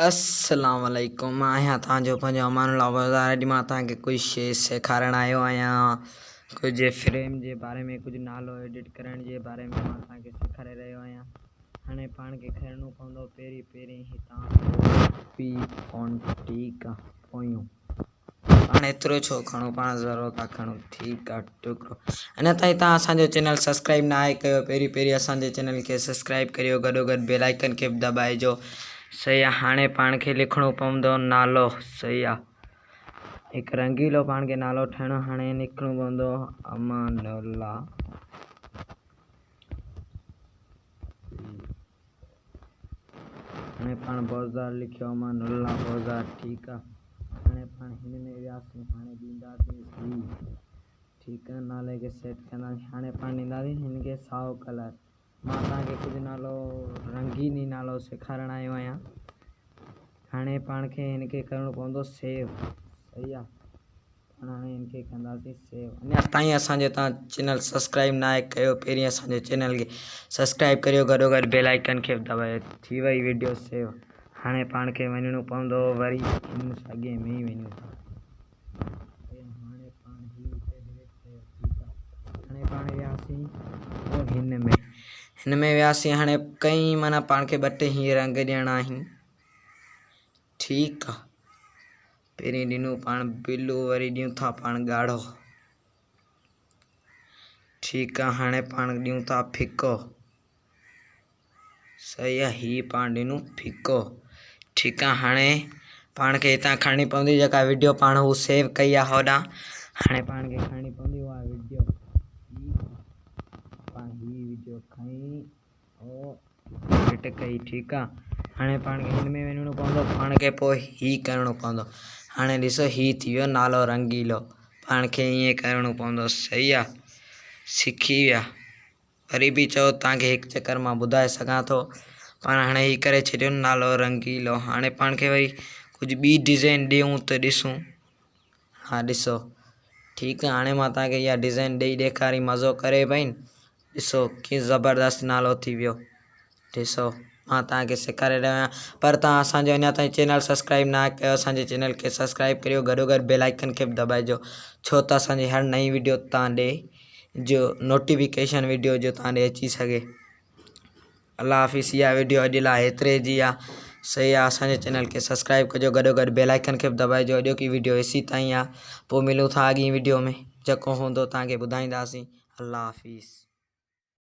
السلام عليڪم مان آهيان توهان جو پنهنجو امان الله بازار. اڄ مان توهان کي ڪجهه شي سيکارڻ آيو آهيان، ڪجهه فريم جي باري ۾، ڪجهه نالو ايڊٽ ڪرڻ جي باري ۾ مان توهان کي سيکاري رهيو آهيان. هاڻي پاڻ کي کڻڻو پوندو پهرين پهرين هتان پي فونٽ. ٺيڪ آ، پويون پاڻ ايترو ڇو کڻو، پاڻ ذرو ٿا کڻون. ٺيڪ آ، ٽڪرو. اڃا تائين توهان اسان جو چينل سبسڪرائب نه آهي ڪيو، پهرين پهرين اسان جي چينل کي سبسڪرائب ڪريو، گڏو گڏ بيل آئيڪن کي به دٻائجو. صحيح آ، هاڻي پاڻ کي لکڻو پوندو نالو. صحيح آ، هڪ رنگيلو پاڻ کي نالو ٺاهڻو. هاڻي لکڻو پوندو امان الله. هاڻي پاڻ بوزار لکيو، امان الله بوزار. ٺيڪ آ، هاڻي پاڻ هن ۾ وياسين. هاڻي ڏينداسين هي. ٺيڪ آ، نالي کي سيٽ ڪنداسين. هاڻي پاڻ ڏينداسين هن کي سائو ڪلر. مان توهان کي ڪجهه نالو رنگيني نالو سيکارڻ آيو آهيان. هاڻي پاڻ کي هن کي ڪرڻو پوندو سيو. صحيح آ، پاڻ هاڻي هن کي ڪنداسين سيو. اڃا تائين اسان جو توهان چينل سبسڪرائب نه آهي ڪيو، پهرين اسان جو چينل کي سبسڪرائب ڪريو، گڏو گڏ بيل آئيڪن کي به دٻايو. ٿي وئي ويڊيو سيو. هاڻي پاڻ کي وڃڻو پوندو وري هن ساڳي ۾ ئي وڃون ٿا. هاڻي پاڻ هي هتي ڊليٽ ڪيو. ٺيڪ آ، هاڻي پاڻ وياسين پوء هن ۾ وياسين. هاڻي ڪئي معنيٰ پاڻ کي ٻه ٽي هي رنگ ڏيڻا آهن. ٺيڪ آ، پهرين ڏنو پاڻ بلو، وري ڏيون ٿا پاڻ ڳاڙهو. ٺيڪ آ، هاڻي پاڻ ڏيون ٿا ڦڪو. صحيح آ، هي پاڻ ڏنو ڦڪو. ٺيڪ آ، هاڻي پاڻ کي هتان کڻڻي پوندي جيڪا وڊيو پاڻ هو سيو ڪئي آ هوڏانهن. هاڻي پاڻ کي کڻڻي پوندي اها وڊيو. پاڻ هي وڊيو کڻي او ايڊٽ ڪئي. ٺيڪ آ، هاڻي پاڻ کي هن ۾ وڃڻو پوندو، پاڻ کي پوءِ هي ڪرڻو پوندو. هاڻي ڏسو، هي ٿي ويو نالو رنگيلو. پاڻ کي ائين ڪرڻو پوندو. صحيح آ، سکي ويا؟ وري به چئو، توهان کي هڪ چڪر مان ٻڌائي سگهان ٿو. پاڻ هاڻي هي ڪري ڇڏيو نالو رنگيلو. هاڻي پاڻ کي وري ڪجهه ٻي ڊزائن ڏيون ته ڏسون. ها ڏسو، ٺيڪ آهي، هاڻي مان توهان کي اها ڊزائن ڏيئي ڏيکاري، مزو ڪري پئي. ڏسو ڪيئن زبردست نالو ٿي ويو. ڏسو، مان توهان کي سيکاري رهيو آهيان، پر توهان اسان جو اڃا تائين چينل سبسڪرائب نه ڪيو، اسان جي چينل کي سبسڪرائب ڪريو، گڏو گڏ بيل آئيڪن کي به دٻائجو، ڇو ته اسان جي هر نئين وڊيو توهان ڏي جو نوٽيفڪيشن وڊيو جو توهان ڏي اچي سگهي. الله حافظ. اها وڊيو اڄ لاءِ هيتري جي آهي. صحيح آهي، اسان جي چينل کي سبسڪرائب ڪجو، گڏو گڏ بيل آئيڪن کي به دٻائجو. اڄوڪي وڊيو ايسي تائين آهي، پوءِ ملون ٿا اڳين وڊيو ۾، جيڪو هوندو توهان کي ٻڌائينداسين. الله حافظ.